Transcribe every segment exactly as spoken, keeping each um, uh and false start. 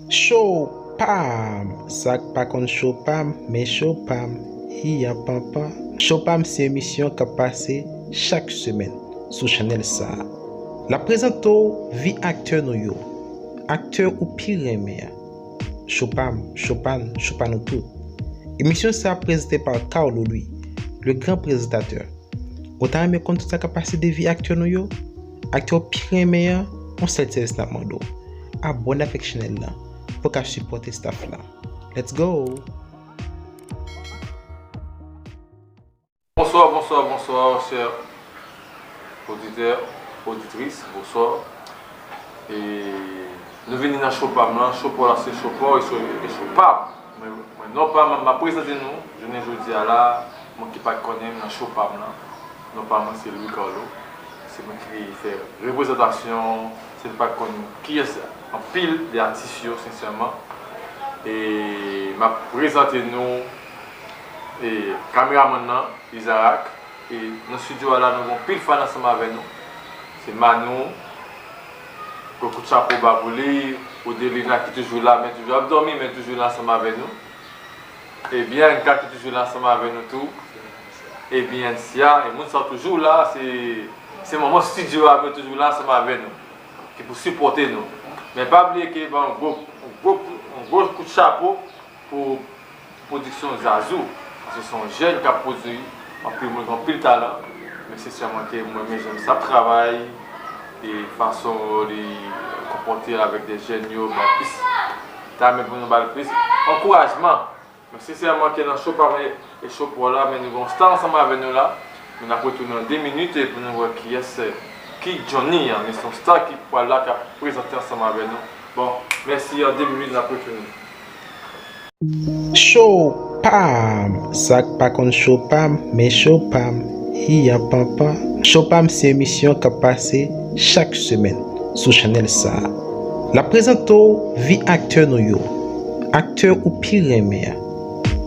Cho pam! Sa k pa konn cho pam, men cho pam, iya panpan. Cho pam se emisyon k ap pase chak semèn sou chanèl sa a. L ap prezante w vi aktè nou yo, aktè ou pi renmen an. Cho pam, cho pa n, cho pa nou tout. Emisyon sa a prezante pa Carlo Louis, le grand présentateur. Ou ta renmen konn tout sa k ap pase de vi aktè nou yo? Aktè w pi renmen an, yon sèl sèvis n ap mande w. Abòne avèk chanèl lan pou w ka sipòte staff la. Let's go! Bonsoir, bonsoir, bonsoir, chè oditè, oditris, bonsoir. E nou vini nan cho pa m lan, cho pa w la se cho pa w e cho, e cho pa m. Mwen, mwen, non pa m, m ap prezante nou, jounen jodi a la, moun ki pa t konnen m nan cho pa m lan. Non pa mwen se Louis Carlo. Se mwen ki fè reprezantasyon, si n pa t konn kiyès anpil de atis yo, sensèman. E m ap prezante nou, e, kameramann nan, Isaac. E nan estidyo a la, nou gen anpil fan ansanm avè nou. Se Manou, gwo kout chapo ba pou li, Odelina ki toujou la, men toujou ap dòmi, men toujou la ansanm avè nou. E Bianca ki toujou la ansanm avè nou tou. E Biancia, e moun sa yo toujou la, se, se manman estidyo a, men toujou la ansanm avè nou. Ki pou sipòte nou. Men pa bliye ke ban yon gwo, yon gwo, yon gwo kout chapo pou pwodiksyon Zazou. Paske se yon jèn k ap pwodui, anpil moun gen anpil talan. Men sensèman ke mwen renmen jan misye ap travay, e fason li konpòte l avèk de jèn yo, ba l plis, ta renmen pou nou ba l plis ankourajman. Men sensèman ke nan cho pa m e, e cho pa w la, men nou gen yon star ansanm avè nou la. Men n ap retounen an de minit e pou nou wè kiyès, ki Johnny an. Men se yon star ki pral la, k ap prezante ansanm avè nou. Bon, mèsi, an de minit n ap retounen. Cho pam! Sa k pa konn cho pam, men cho pam, iya panpan. Cho pam se emisyon k ap pase chak semèn sou chanèl sa a. L ap prezante w vi aktè nou yo, aktè ou pi renmen an.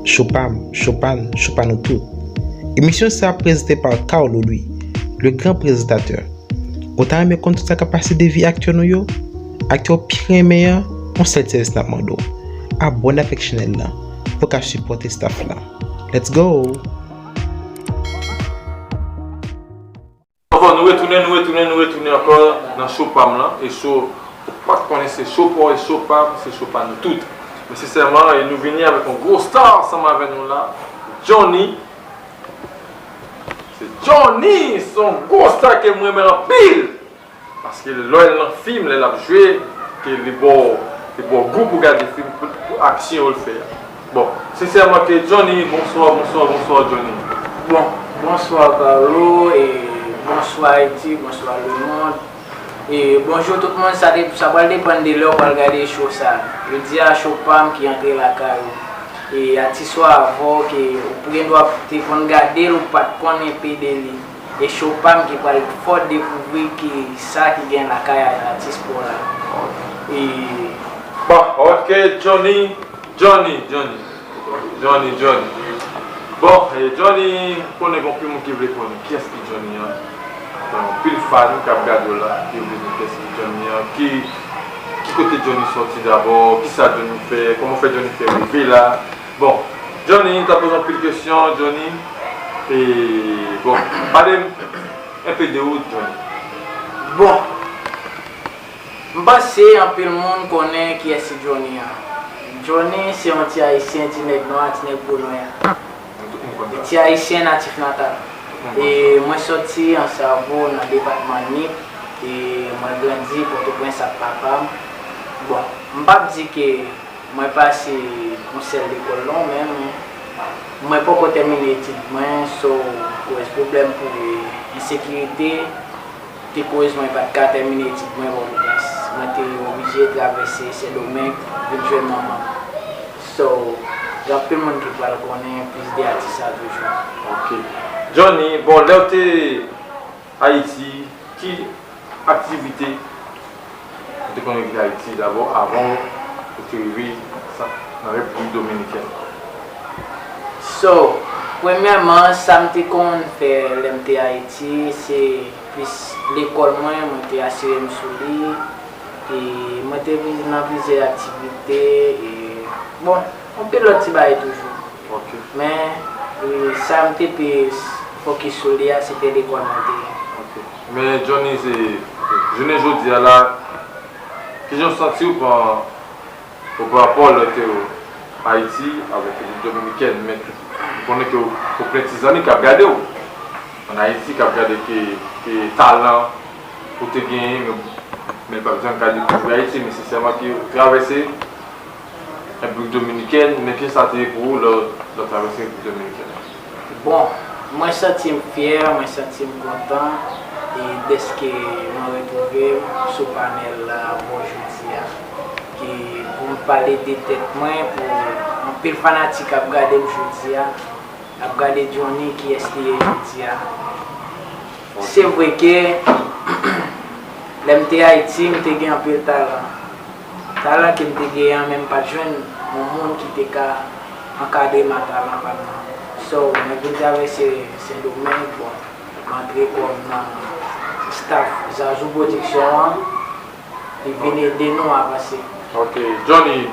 Cho pam, cho pa n, cho pa nou tout. Emisyon sa a prezante pa Carlo Louis, le grand présentateur. Ou ta renmen konn tout sa k ap pase de vi aktè nou yo? Aktè w pi renmen an, yon sèl sèvis n ap mande w. Abòne avèk chanèl lan pou w ka sipòte staff la. Let's go! Bon, nou retounen, nou retounen, nou retounen ankò nan cho pa m lan. E cho, ou pa t konnen se cho pa w, e cho pa m, se cho pa nou tout. Men sensèman, e nou vini avèk yon gwo star ansanm avè nou la, Johnny. Se Johnny, se yon gwo star ke m renmen anpil. Paske lè l nan fim, lè l ap jwe, ke li ba w, li ba w gou pou gade fim, pou, pou aksyon yo l fè a. Bon, sensèman ke Johnny, bonswa, bonswa, bonswa Johnny. Bon, bonswa Carlo, e bonswa Ayiti, bonswa lemonn. E bonjou tout moun, sa de, sa pral depann de lè w pral gade cho sa. Jodi a, cho pa m ki antre lakay ou. E atis ou avè w ke ou gen dwa te konn gade l, ou pa t konnen pe de li. E cho pa m ki pral fè w dekouvri ki sa ki gen lakay atis pa w la. E Bon, ok, Johnny, Johnny, Johnny. Johnny, Johnny. Bon, e Johnny, konnen gen anpil moun ki vle konnen kiyès ki Johnny an. Gen anpil fan k ap gade w la, ki vle konnen kiyès ki Johnny an, ki, ki kote Johnny sòti dabò, kisa Johnny fè, kòman fè Johnny fè rive la. Bon, Johnny, m ta poze anpil kesyon, Johnny. E, bon, pale m enpe de ou, Johnny. Bon, m panse anpil moun konnen kiyès se Johnny an. Johnny se yon ti ayisyen, ti nèg nwa, ti nèg po nwè. Ti ayisyen natif natal. E mwen sòti Ansavo nan depatman Nip. E mwen grandi Pòtoprens ak papa m. Bon, m p ap di ke mwen pase yon sèl lekòl non, men mwen poko tèmine etid mwen, so, koz pwoblèm pou ensekirite te koz mwen pa t ka tèmine etid mwen Pòtoprens. Mwen te oblije travèse Sendomeng vin jwenn manman m. So, gen anpil moun ki pral konnen plis de atis sa toujou. Ok. Johnny, bon, lè w te Ayiti, ki aktivite ou te konn rive Ayiti dabò avan ou te rive sa, nan Repiblik Dominikèn? So, premyèman, sa m te konn fè lè m te Ayiti, se plis lekòl mwen, mwen te asire m sou li, e Mwen te vin nan plizyè aktivite, e, bon, anpil lòt ti bagay toujou. Ok. Men, e, sa m te pi fokis sou li a, se te lekòl mwen te ye. Ok. Men, Johnny, se, jounen jodi a la, kijan w santi w pran, w pran rapò lè w te Ayiti avèk Repiblik Dominikèn, men m konnen ke w, w plen ti zanmi k ap gade w ann Ayiti, k ap gade ke, ke talan ou te genyen, men, men l p ap janm ka dekouvri Ayiti, men sensèman ke w travèse Repiblik Dominikèn, men kijan sa te ye pou ou lè, lè w travèse Repiblik Dominikèn? Bon, mwen santi m fyè, mwen santi m kontan, e dèske mwen retwouve m sou panèl la avè w jodi a. Ke pou m pale de tèt mwen, pou anpil fanatik ap gade m jodi a, ap gade Johnny kiyès li ye jodi a. Se vre ke lè m te Ayiti, m te gen anpil talan. Talan ke m te genyen an, men m pa t jwenn yon moun ki te ka ankadre m a talan pa m nan. So, mwen vin travèse Sendomeng, bon, m antre kòm nan staff Zazou Production an, li vin ede nou avanse. Ok, Johnny,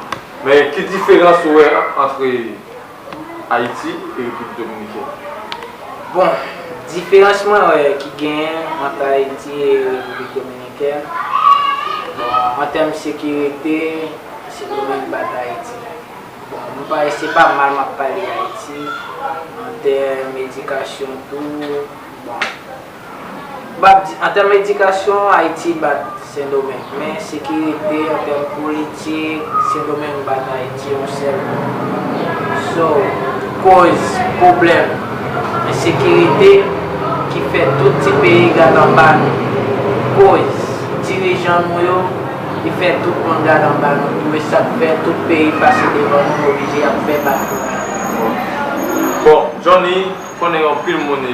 men ki diferans ou wè ant Ayiti e Repiblik Dominikèn? Bon, diferans mwen wè ki genyen ant Ayiti e Repiblik Dominikèn, bon, an tèm sekirite, Sendomeng bat Ayiti. Bon, m pa, se pa mal m ap pale Ayiti, an tèm edikasyon tou, bon, m p ap di, an tèm edikasyon, Ayiti bat Sendomeng, men sekirite, an tèm politik, Sendomeng bat Ayiti yon sèl kou. So, koz pwoblèm ensekirite ki fè tout ti peyi gad anba nou. Koz dirijan nou yo ki fè tout moun gad anba nou tou, e sa k fè tout peyi pase devan nou, oblije ap fè bak. Bon, Johnny, konnen gen anpil moun, e,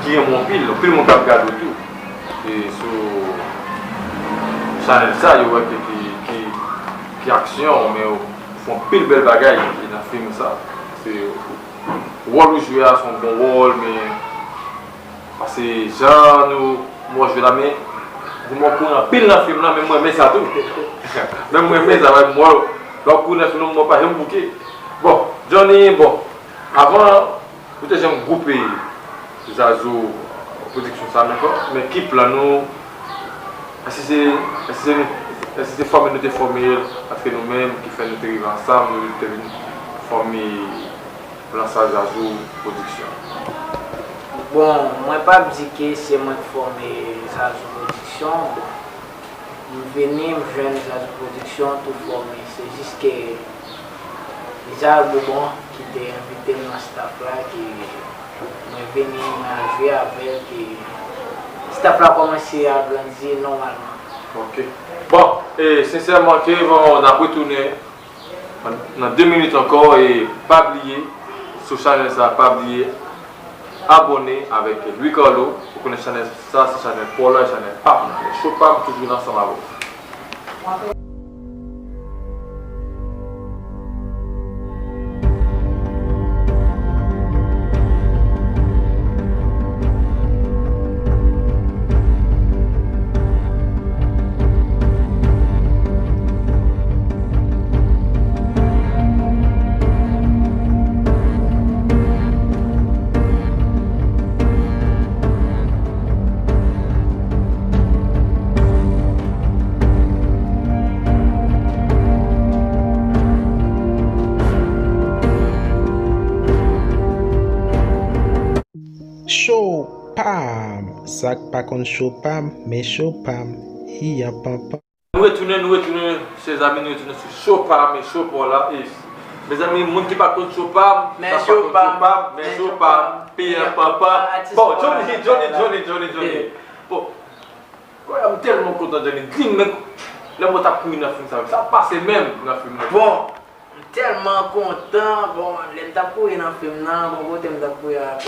ki renmen w anpil, anpil moun k ap gade w tou. E sou chanèl sa, yo wè ke ki, ki, ki aksyon, men yo fè anpil bèl bagay nan fim sa. Se wòl ou jwe a, se yon bon wòl, men pase jan nou, m wè w jwe la, men di m w kouri anpil nan fim nan, men m renmen sa tou. Men m renmen sa, m wè w, lè w kouri nan fim nan, m wè w pa janm bouke. Bon, Johnny, bon, avan, ou te janm gwoupe Zazou Production sa menm, men ki plan nou? Èske se, èske se nou, èske se fòme nou te fòme l antre nou menm ki fè nou te rive ansanm, nou te vin fòme plan sa Zazou Production? Bon, mwen p ap di ke se mwen k fòme Zazou Production. Bon, m vini, m jwenn Zazou Production tou fòme. Se jis ke Richard Bourbon ki te envite m nan staff la, ke mwen vini, mwen al jwe avè l, ke staff la kòmanse agrandi nòmalman. Ok. Bon, e, sensèman, ke bon, n ap retounen nan de minit ankò, e pa bliye, sou chanèl sa, pa bliye abòne avèk Louis Carlo. Ou konnen chanèl sa, se chanèl pa w la, chanèl pa m nan. Show pa m, toujou ansanm avè w. Show pa m. Sa k pa konn show pa m, men show pa m. Hiyan panpan. Nou retounen, nou retounen, chè zanmi, nou retounen sou show pa m, show pa w la. E, mezanmi, moun ki pa konn show pa m, men show pa m, men show pa m, hiyan panpan. Bon, Johnny, Johnny, Johnny, Johnny, Johnny. Bon, m tèlman kontan, Johnny. Di m, men, lè mwen t ap kouri nan fim sa, sa pase menm nan fim nan. Bon, m tèlman kontan, bon, lè m t ap kouri nan fim nan, bon, kote m t ap kouri a,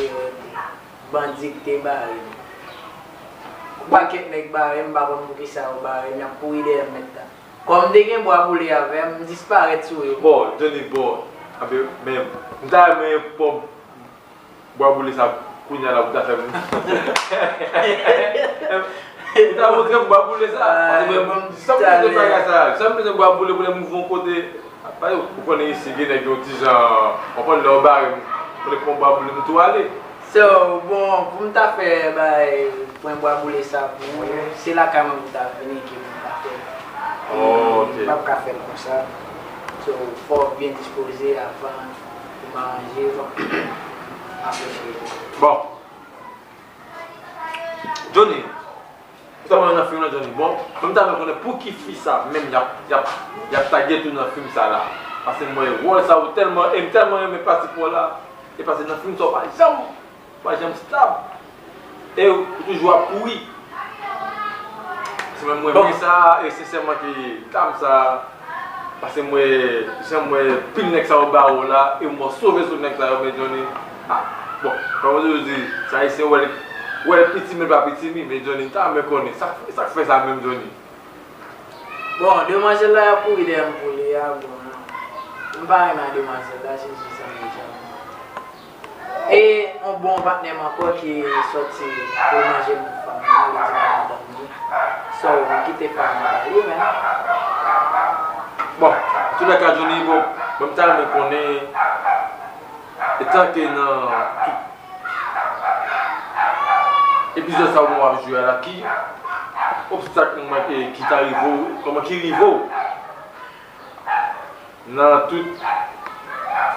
bandi ki te bare m. Yon pakèt nèg bare m, m pa konn poukisa yo bare m, y ap kouri dèyè m menm tan. Kòm m te gen bwa boule avè m, m disparèt sou yo. Bon, Johnny, bon, anben, men, m ta renmen pran bwa boule sa, kounye a la, pou ta fè m. Ou ta montre m bwa boule sa. Paske mwen, sa m bezwen bagay sa. Sa m bezwen bwa boule pou lè m rive yon kote. Apa yo, ou konnen isi gen nèg yon ti jan, w konprann lè w bare m, ou konn pran bwa boule m tou ale. So, bon, pou m ta fè bay pwen bwa boule sa pou ou, se lakay mwen pou ta vini ke pou m ta fè l. Oh, ok. M p ap ka fè l konsa. So, fò w byen dispoze avan pou m aranje, bon, m apresye. Bon. Johnny, ou ta wè nan fim nan, Johnny? Bon, mwen m ta renmen konnen pou ki fi sa menm y ap, y ap, y ap tagèt ou nan fim sa la. Paske m wè wòl sa ou tèlman, e m tèlman renmen pati pa w la. E paske nan fim sa ou pa janm, ou pa janm stab. E ou toujou ap kouri. Se mwen, mwen renmen sa, e sensèman ke dam sa, paske mwen, jan mwen pil nèg sa yo ba ou la, e mwen sove sou nèg sa yo, men Johnny, ah, bon, kòman yo di, sa ayisyen wè l, wè l piti, men l pa piti mi, men Johnny, m ta renmen konnen, sa, sa k fè sa menm, Johnny? Bon, demwazèl la, y ap kouri dèyè m pou li a, bon, non. M pa renmen a demwazèl la, se jis sa, men Johnny. E yon bon patnè m ankò ki sòti pou l manje m fanm nan, li di m madanm li. So, m kite fanm nan ba li, men. Bon, antoulèka, Johnny, bon, bon, m ta renmen konnen, etanke nan tout epizòd sa w ap jwe a la, ki obstak ki ta rive w, kòman ki rive w? Nan tout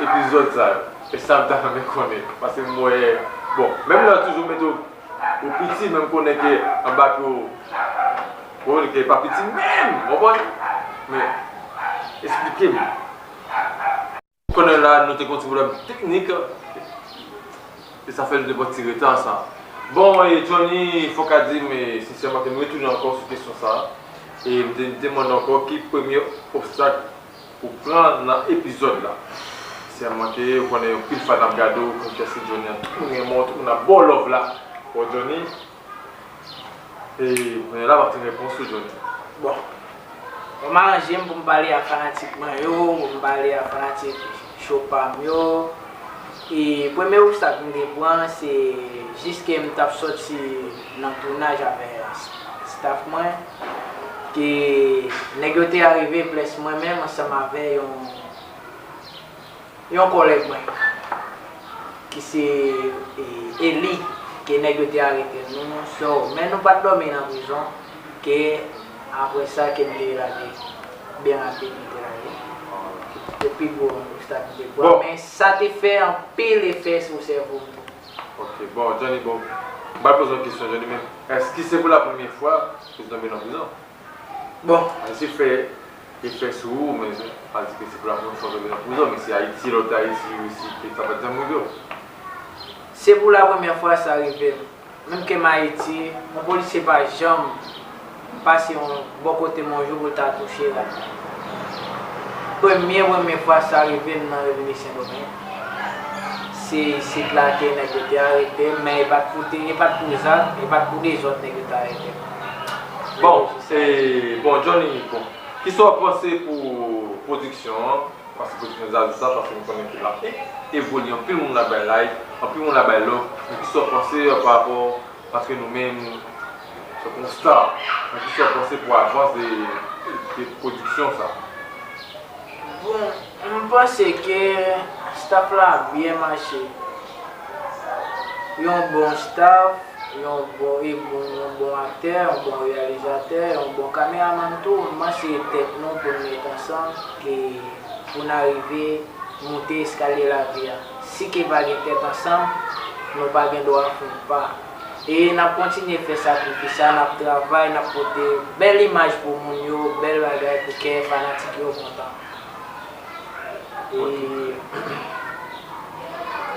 epizòd sa yo. E sa m ta renmen konnen. Paske m wè, bon, menm lè yo toujou mete w, ou piti, men m konnen ke anba pye w, bon, ke pa piti menm, w konprann? Men, esplike m. Konnen la, nou te gen yon ti pwoblèm teknik. E sa fè nou te pran ti reta sa. Bon, e Johnny, fòk a di m, e, sensèman ke m retounen ankò sou kesyon sa. E m te, m te mande ankò ki premye obstak ou pran nan epizòd la. Sèlman ke ou konnen yon pil fan ap gade w, konn kè se Johnny an, tout moun renmen w, tout moun ap ba w love la. Bon, Johnny, e kounye a la, m ap tann repons ou, Johnny. Bon. Bon, m aranje m pou m pale a fanatik mwen yo, pou m pale a fanatik cho pa m yo. E premye obstak m te pran, se jis ke m t ap sòti nan tounaj avè staff mwen, ke nèg yo te arive, plès mwen menm ansanm avè yon yon kòlèg mwen, ki se, e, Eli, ke nèg yo te arete nou, so, men nou pa t dòmi nan prizon, ke apre sa ke m te lage, byen rapid m te lage. Se pi gwo obstak m te pran, bon, men sa te fè anpil efè sou sèvo m tou. Ok, bon, Johnny, bon, m pral poze yon kesyon, Johnny, men èske se pou la premye fwa ke w tonbe nan prizon? Bon. Ayisyen fè efè sou ou, men pa di ke se pou la premye fwa w tonbe nan prizon, men se Ayiti, lòt Ayiti, isi, ke sa pa t janm rive w. Se pou la premye fwa sa rive m. Menm ke m Ayiti, yon polisye pa janm pase yon bò kote m yon jou pou l ta touche rad mwen. Premye, premye fwa sa rive m nan Repiblik Sendomeng. Se isit la ke nèg yo te arete m, men e pa t pou te, e pa t pou zak, e pa t pou dezòd nèg yo te arete m. Bon, e, bon, Johnny, bon, kisa w panse pou pwodiksyon an? Paske pwodiksyon Zazou sa, paske m konnen ke l ap e-, evolye, anpil moun ap bay like, anpil moun ap bay love, men kisa w panse, euh, pa rapò, paske nou menm, se yon star, men kisa w panse pou avans de, de pwodiksyon sa? Bon, m panse ke staff la byen mache. Yon bon staff, yon bon, e bon, yon bon aktè, yon bon reyalizatè, yon bon kameramann tou. M panse tèt nou pou n met ansanm, ke pou n arive moute eskalye lavi a. Si ke pa gen tèt ansanm, nou pa gen dwa fè yon pa. E n ap kontinye fè sakrifis sa, n ap travay, n ap pote bèl imaj pou moun yo, bèl bagay pou kè fanatik yo kontan. E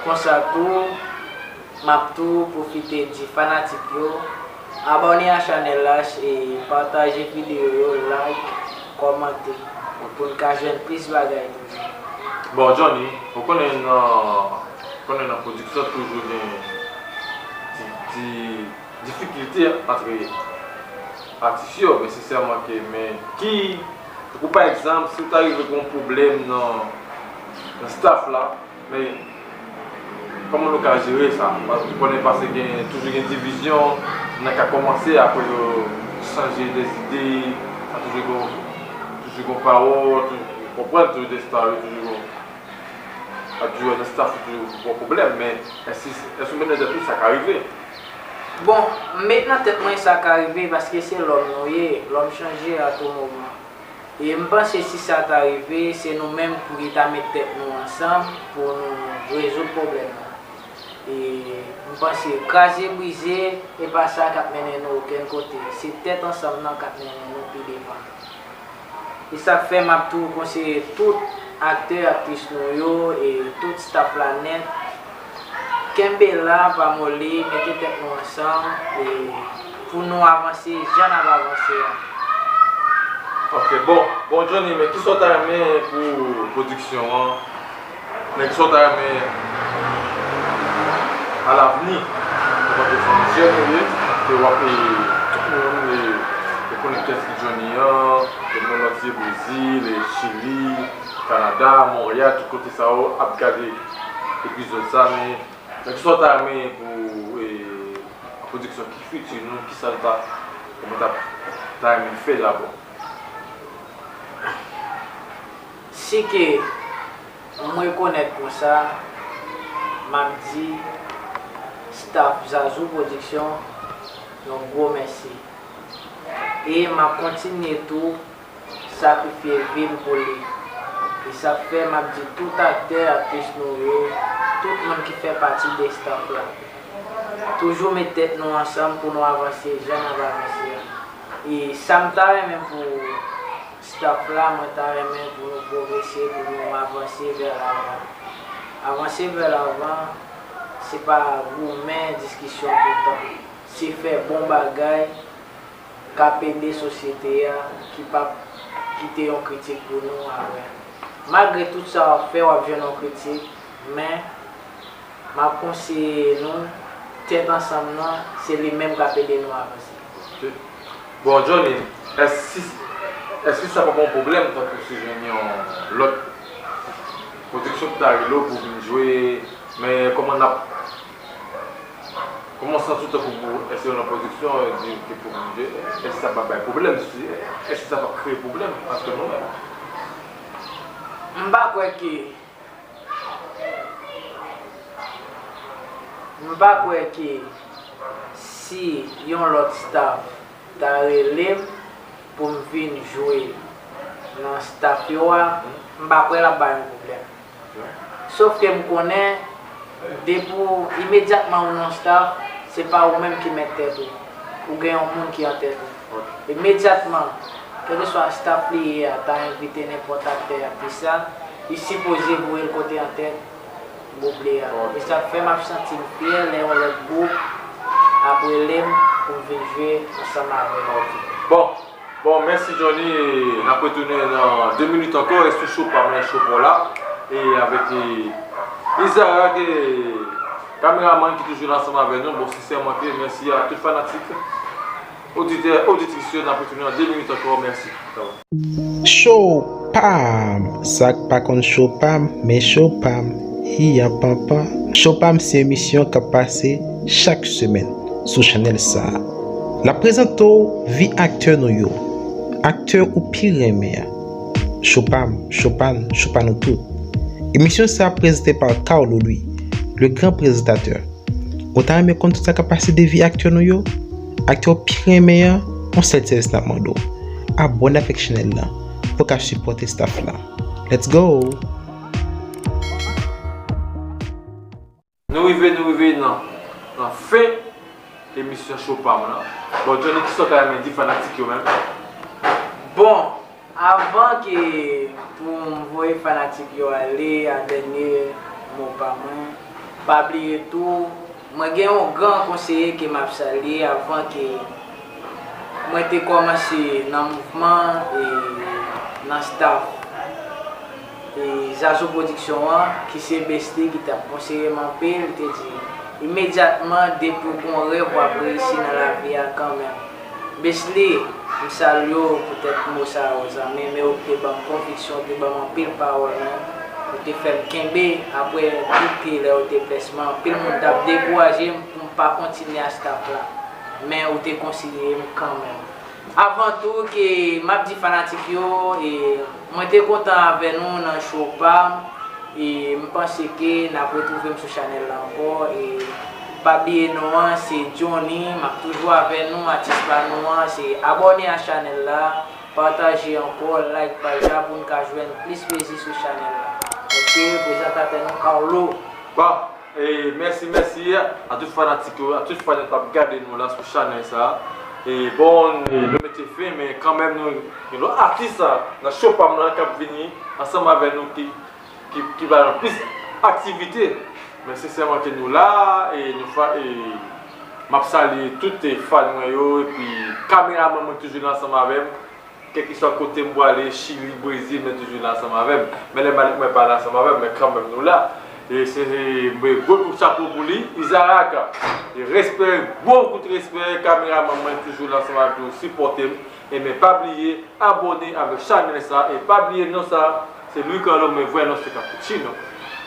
konsa tou, m ap tou pwofite di fanatik yo, abòne a chanèl la, e pataje videyo yo, like, kòmante, pou n ka jwenn plis bagay toujou. Bon, Johnny, ou konnen nan, konnen nan pwodiksyon toujou gen ti, ti difikilte ant atis yo, men sensèman ke, men ki, tankou pa egzanp, si w ta rive gen yon pwoblèm nan, nan staff la, men kòman nou ka jere sa? Paske w konnen, paske gen, toujou gen divizyon, Nan ka kòmanse, apre yo chanje de zide, a toujou gon, toujou gon pawòl, toujou konprann, toujou de star, toujou gon, ap di wè nan staff toujou gon pwoblèm, men èske, èske w met nan tèt ou sa ka rive? Bon, m met nan tèt mwen sa ka rive paske se lòm nou ye, lòm chanje a tou moman. E m panse si sa ta rive, se nou menm pou ki ta met tèt nou ansanm pou nou rezoud pwoblèm nan. E m panse kraze brize, e pa sa k ap mennen nou okenn kote. Se tèt ansanm nan k ap mennen nou pi devan. E sa k fè m ap tou konseye tout aktè, aktris nou yo, e tout staff la nèt, kenbe la, pa moli, mete tèt nou ansanm, e pou nou avanse jan n ap avanse a. Ok, bon, bon Johnny, men kisa w ta renmen pou pwodiksyon an? Men kisa w ta renmen alavni? Antanke se yon jèn ou ye, ke w ap, e, tout moun, e, e konnen kiyès ki Johnny an, ke lemonn antye, Brezil, e Chili, Kanada, Monreyal, tout kote sa yo ap gade epizòd sa, men, men kisa w ta renmen pou, e, pwodiksyon, ki fiti nou, kisa nou ta, nou ta, ta renmen fè dabò? Si ke m rekonèt konsa, m ap di staff Zazou Production yon gwo mèsi. E m ap kontinye tou sakrifye vi m pou li. E sa k fè m ap di tout aktè, aktris nou yo, tout moun ki fè pati de staff la, toujou met tèt nou ansanm pou nou avanse jan n ap avanse a. E sa m ta renmen pou staff la, mwen ta renmen pou nou pwogrese, pou nou avanse vè lavan. Avanse vè lavan, se pa goumen, diskisyon toutan. Se fè bon bagay k ap ede sosyete a, ki p ap kite yon kritik pou nou apre. Malgre tout sa w ap fè, w ap jwenn yon kritik, men m ap konseye nou, tèt ansanm nan, se li menm k ap ede nou avanse. Bon, Johnny, èske, èske sa p ap yon pwoblèm tankou si jwenn yon lòt pwodiksyon ki ta rele w pou vin jwe, men kòman n ap, kòman w santi w tankou pou, èske yon lòt pwodiksyon, e, di w ke pou vin jwe, èske sa p ap bay pwoblèm, si, èske sa p ap kreye pwoblèm ant nou menm? M pa kwè ke M pa kwè ke si yon lòt staff ta rele m pou m vin jwe nan staff yo a, m pa kwè l ap bay yon pwoblèm. Sof ke m konnen, depi w, imedyatman ou nan staff, se pa ou menm ki mèt tèt ou. Ou gen yon moun ki an tèt ou. Imedyatman, kèlkeswa staff li ye a ta envite nenpòt aktè, aktris la, li sipoze voye l kote an tèt gwoup li a. E sa k fè m ap santi m fyè lè yon lòt gwoup ap rele m pou m vin jwe ansanm avè yo. Bon, bon, mèsi Johnny, e n ap retounen nan de minit ankò, e sou Cho Pa m nan, Cho Pa w la, e avèk, e, Izarak, e kameramann ki toujou la ansanm avè nou. Bon, sensèman ke mèsi a tout fanatik. Oditè, oditris yo, n ap retounen nan de minit ankò. Mèsi. Cho Pa m! Sa k pa konn Cho Pa m, men Cho Pa m, hi an panpan. Cho Pa m se emisyon k ap pase chak semèn sou chanèl sa a. L ap prezante w vi aktè nou yo, aktè ou pi renmen an. Cho Pa m, Cho Pa n, Cho Pa nou tout. Emisyon sa a prezante pa Carlo Louis, le grand présentateur. Ou ta renmen konn tout sa k ap pase de vi aktè nou yo? Aktè w pi renmen an, yon sèl sèvis n ap mande w, abòne avèk chanèl lan pou w ka sipòte staff lan. Let's go! Nou rive, nou rive nan, nan fen emisyon Cho Pa m lan. Bon, Johnny, kisa w ta renmen di fanatik yo menm? Bon, avan ke pou m voye fanatik yo ale, a dènye mo pa mwen, pa bliye tou, mwen gen yon gran konseye ke m ap salye avan ke mwen te kòmanse nan mouvman e nan staff e Zazo Production an, ki se Besly ki t ap konseye m anpil, li te di, imedyatman, depi w gen yon rèv, w ap reyisi nan lavi a kanmenm. Besly, m salye w poutèt mo sa yo, zanmi, men ou te ban m konviksyon, ou te ban m anpil pawòl menm. Ou te fè m kenbe, apre tout pye lè yo te blese mwen, anpil moun t ap dekouraje m pou m pa kontinye ak staff la. men ou te konsidere m kanmenm. Avan tou, ke m ap di fanatik yo, e, mwen te kontan avè nou nan show pa m, e m panse ke n ap retwouve m sou chanèl la ankò, e pa bliye non an, se Johnny, m ap toujou avè nou, atis pa nou an, se abòne a chanèl la, pataje ankò, like paj la pou n ka jwenn plis plezi sou chanèl la. Ok, prezantatè nou Carlo. Bon, e mèsi, mèsi a tout fanatik yo, a tout fan yo k ap gade nou la sou chanèl sa. E bon, e nou mete fen, men kanmenm nou gen lòt atis sa nan show pa m la k ap vini ansanm avè nou ki, ki, ki ba nou plis aktivite. Men sensèman ke nou la, e nou fa, e m ap salye tout e fan mwen yo, epi kameramann mwen toujou la ansanm avè m. Kèlkeswa kote m pwale, Chili, Brezil, men toujou la ansanm avè m. Men lè m ale, mwen pa la ansanm avè m, men kanmenm nou la. E se, se mwen gwo kout chapo pou li, Izarak. E respè, gwo kout respè, kameramann mwen toujou la ansanm avè m, toujou sipòte m. E men pa bliye abòne avèk chanèl sa, e pa bliye non sa, se Louis Carlo, men vrè non se Cappuccino.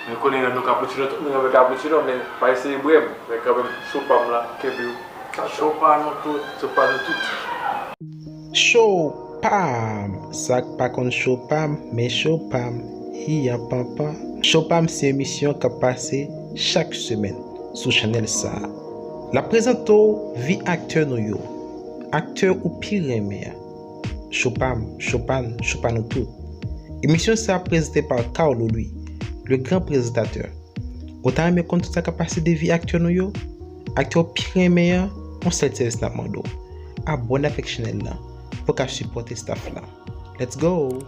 Men konnen non Cappuccino, tout moun renmen Cappuccino, men pa eseye bwè m, men kanmenm, show pa m la, kenbe w. Show pa nou tout. Show pa nou tout. Show pa m, sa k pa konn show pa m, men show pa m, hiyan panpan. Show pa m se emisyon k ap pase chak semèn sou chanèl sa a. L ap prezante w vi aktè nou yo, aktè ou pi renmen an. Show pa m, show pa n, show pa nou tout. Emisyon sa a prezante pa Carlo Louis, le grand présentateur. Ou ta renmen konn tout sa k ap pase de vi aktè nou yo? Aktè w pi renmen an, yon sèl sèvis n ap mande w. Abòne avèk chanèl lan pou w ka sipòte staff la. Let's go!